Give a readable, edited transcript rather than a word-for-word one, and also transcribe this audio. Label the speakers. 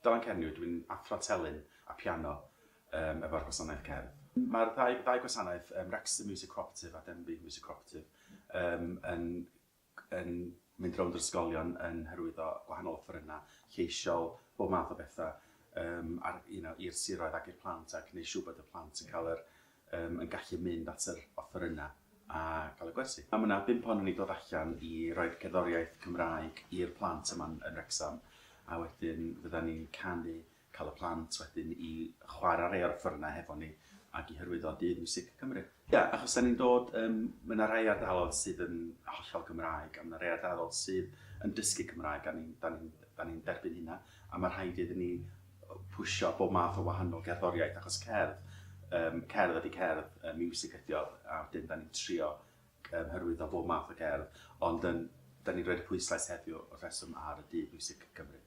Speaker 1: Dylan Cernyw, dwi'n athro telyn a piano um, efo'r gwasanaeth cerdd. Mae'r ddau, ddau gwasanaeth, um, Wrexham Music Cooperative a Denbigh Music Cooperative, um, yn, yn mynd rownd yr ysgolion yn hyrwyddo gwahanol offerynnau, lleisiol, bob math o bethau um, ar, you know, i'r siroedd ac i'r plant ac gwneud siŵr bod y plant yn cael yr, um, yn gallu mynd at yr offerynnau a cael y gwersi. A mae yna bump ohonon ni dod allan i roi'r cerddoriaeth Cymraeg i'r plant yma yn Wrecsam a wedyn fyddan ni'n canu, cael y plant wedyn i chwarae rhai o'r offerynnau hefo ni ac i hyrwyddo Dydd Miwsig Cymru. Ia, achos da ni'n dod, um, mae yna rai ardaloedd sydd yn hollol Gymraeg a mae yna rai ardaloedd sydd yn dysgu Cymraeg a ni'n, da ni'n, da ni'n derbyn hynna a mae rhaid iddyn ni pwsio bob math o wahanol gerddoriaeth achos cerdd, um, cerdd ydy cerdd, uh, miwsig ydy o, a wedyn da ni'n trio um, hyrwyddo bob math o gerdd, ond yn, da ni'n rhoi'r pwyslais heddiw wrth reswm ar y Dydd Miwsig Cymru.